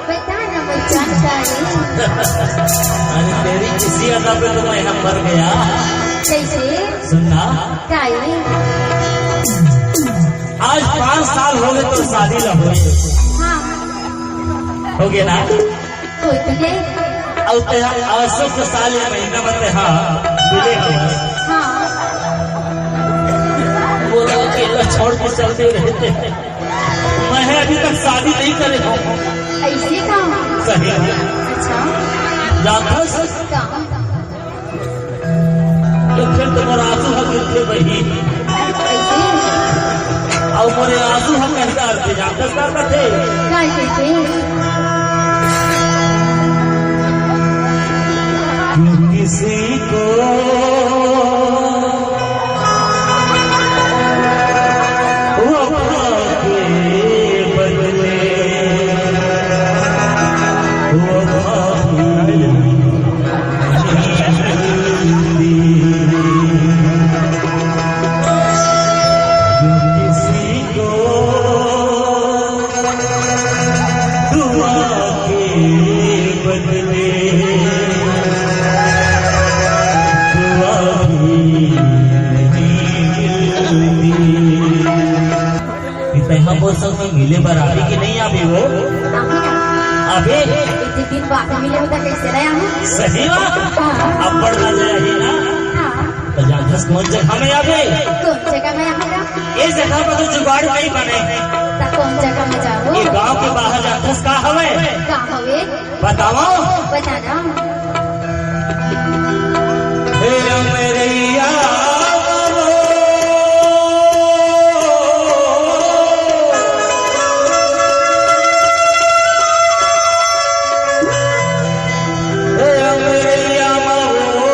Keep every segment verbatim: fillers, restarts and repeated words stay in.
बता ना मोर जान का हे। अरे तेरी किसी अदा पे तो मैं हम मर गया। कैसे? सुन ना। काई? आज पाँच साल हो गए तो शादी ला होए। हाँ। हो गया ना? होत हे। अउ ते अशोक साल ये महीना में ते हा मिले हवस। हाँ। बोला अकेला छोड़ के चल दे रहे थे। मैं अभी तक शादी नहीं करे हूँ। ऐसे का? सही। अच्छा। जानथस? का? तो फिर तुम्हारा आंसू हा गिरथे बही। कैसे? अउ मोरे आंसू हा कहीं डारथे, जानथस का कथे? का कथे? किसी को वफा के बदले वफा भी कि तैं हा मोर संग में मिले बर आबे कि नहीं आबे वो? आबे ना। आबे? इतने दिन बाद मिले होता, कैसे नहीं आऊँ? सही बात। हाँ। अब्बड़ मजा आही ना। हाँ। तो जानथस कौन जगह में आबे? कौन जगह में आबे? ये जगह पर तो जुगाड़ नहीं बने। तो कौन जगह में जाबो? ये गांव के बाहर जानथस का हवे? का हवे? बताओ। बता ना। हे अमरैया बाबो, हे अमरैया बाबो,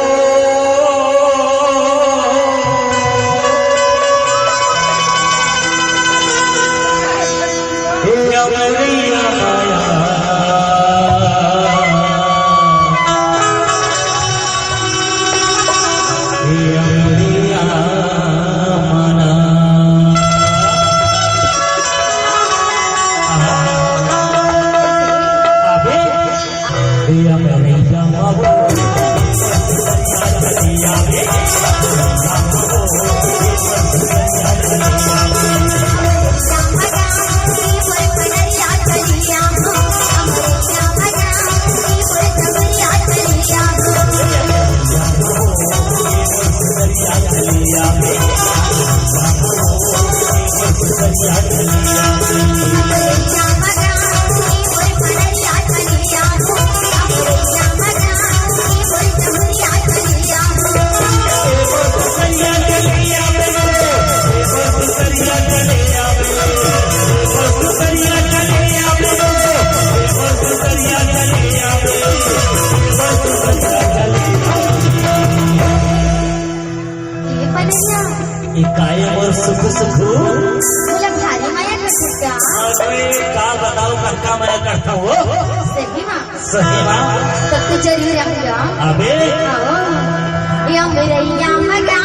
हे अमरैया माया। ए पनैया। ए काय मोर सुख सुख? मोला भारी मया करथस का? अरे का बताओ, कतका मया करथंव वो। सही मा? सही मा। तब तो जरूर आऊंगा। अबे। आओ। या मेरे या मगा।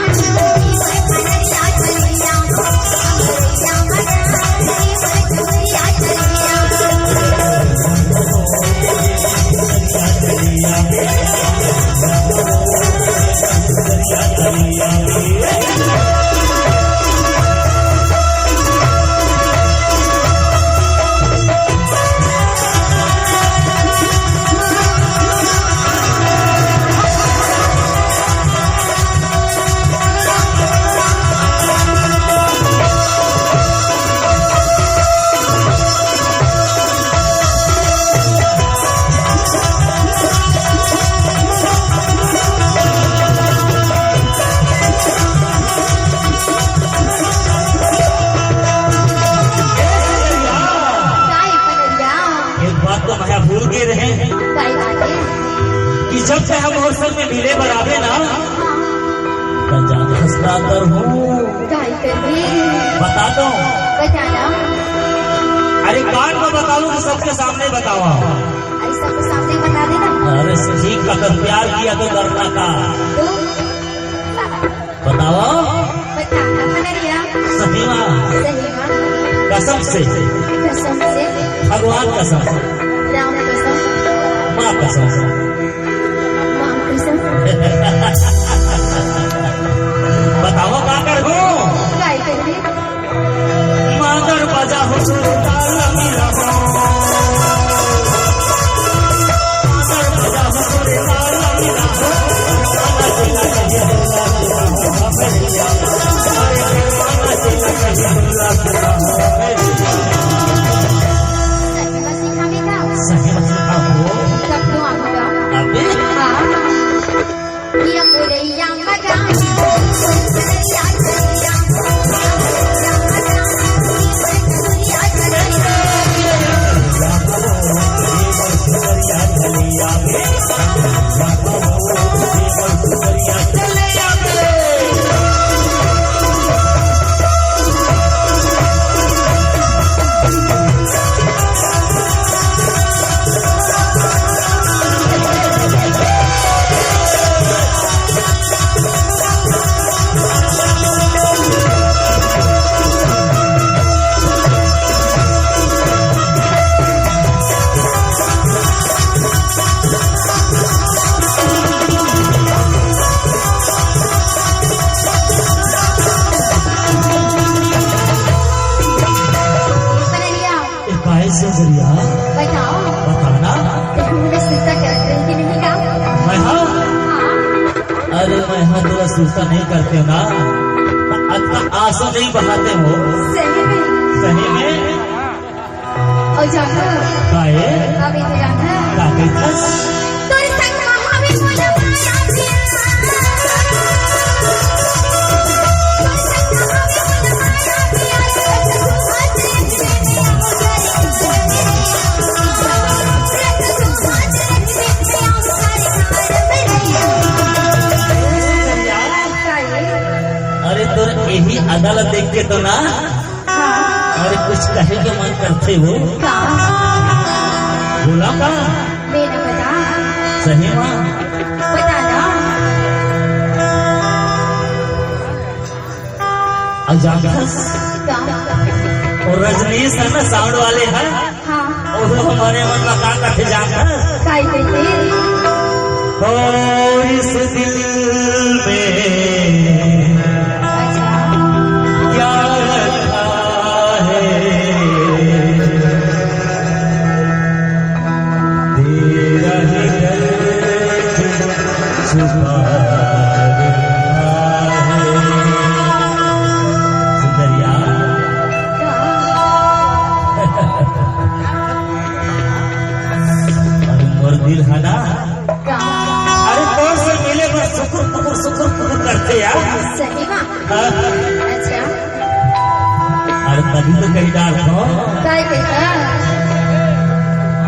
काय पनैया? एक बात तो मैं भूल गे रहें। काय बात हे? कि जब से हम और संग में मिले बर आबे ना, हाँ। त जानथस का करहूँ? काय करबे? बता दो। बता ना। अरे कान में बताऊँ कि सबके सामने बतावा? अरे सबके सामने बता देना। अरे ठीक, अगर प्यार किया तो डरना का? तो बतावा। बता ना पनैया। सही मा। सही मा। का कसम से, कसम से, भगवान कसम, राम कसम, माँ कसम। माँ कसम। बताओ का करहूँ? काय करही? मांगर बजा हो सुरताल मिला हो। मांगर बजा हो सुरताल मिला हो। सही में सिखावे का? सही में सिखावे हो। कब तो आऊंगा? अभी? हाँ। ये मुरैया मगा। ए, काहे से गरिया? बताओ। बताना। तो तुमने सुरता करत रही कि नहीं का? मैं हाँ? हाँ। अरे मैं हाँ तोला सुरता नहीं करते हो ना, अतना आंसू नहीं बहाते हो। सही में? सही में? और जानता हो? काहे? अभी तो जानता है। का कहता? तोर संग महावीर बोला माया पिया। अरे तोर यही अदा ला देख के तो ना, अरे कुछ कहे के मन करथे वो। का? बोला का? मैं न बता। सही माँ। बता ना। अउ जानथस? का? वो रजनीश है ना, साउंड वाले हैं। हाँ। वो हमारे मन में का कथे जानथस? काय कथे? और इस दिल में अच्छा। क्या रखा है? तेरा ही दर्द छुपा रखा है। सुंदरिया। अरे मोर दिल है ना? का? अरे तोर से मिले बर सुकुर पुकुर, सुकुर पुकुर करथे यार। सही में? हाँ। अच्छा। अरे तभी तो कही डार हो। काय कहता?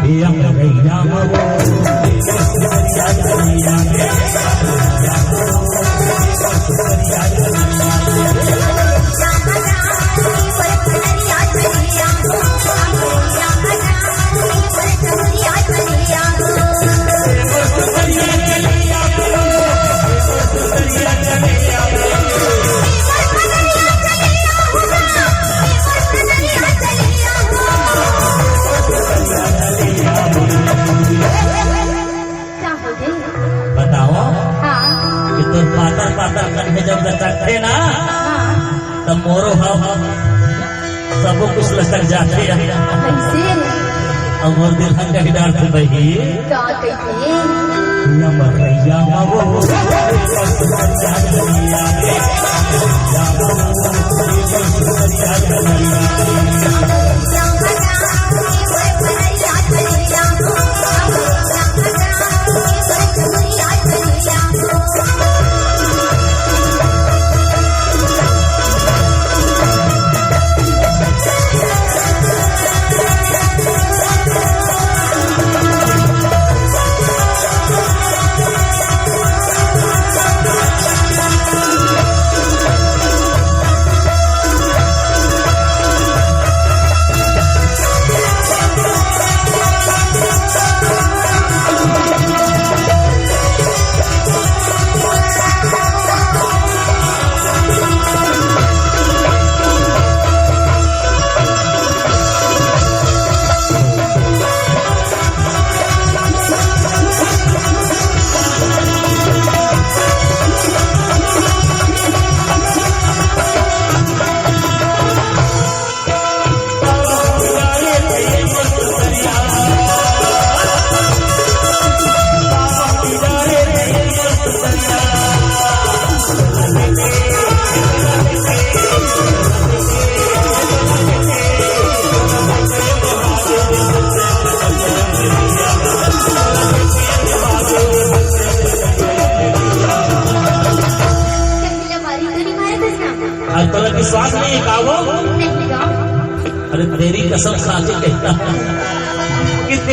ये हम रैया में वो। का होगे? बताओ। हाँ। कि तोर पातर पातर कन्हे जब लचकथे ना, हाँ। तब मोरो ह सबो कुछ लचक जाथे। कैसे? अब मोर दिल हंग के डार थे बही। का कहिथे? नमरैया बाबू।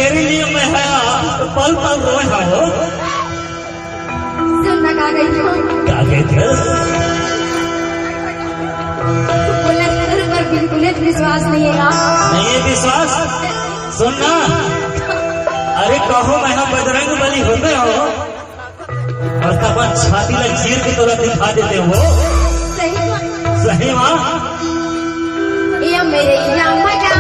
तेरे लिए मैं हया पल पल रोए हवं। सुन ना, का कहिथंव? का कहिथस? बोला, तेरे पर बिल्कुल ही विश्वास नहीं है यार। नहीं है विश्वास? सुन ना, अरे कहूँ मैं हा बजरंग बली होते हो और तब छाती ला चीर के तोला दिखा देते हो। सही में। सही में। ये मेरे यहाँ मजा।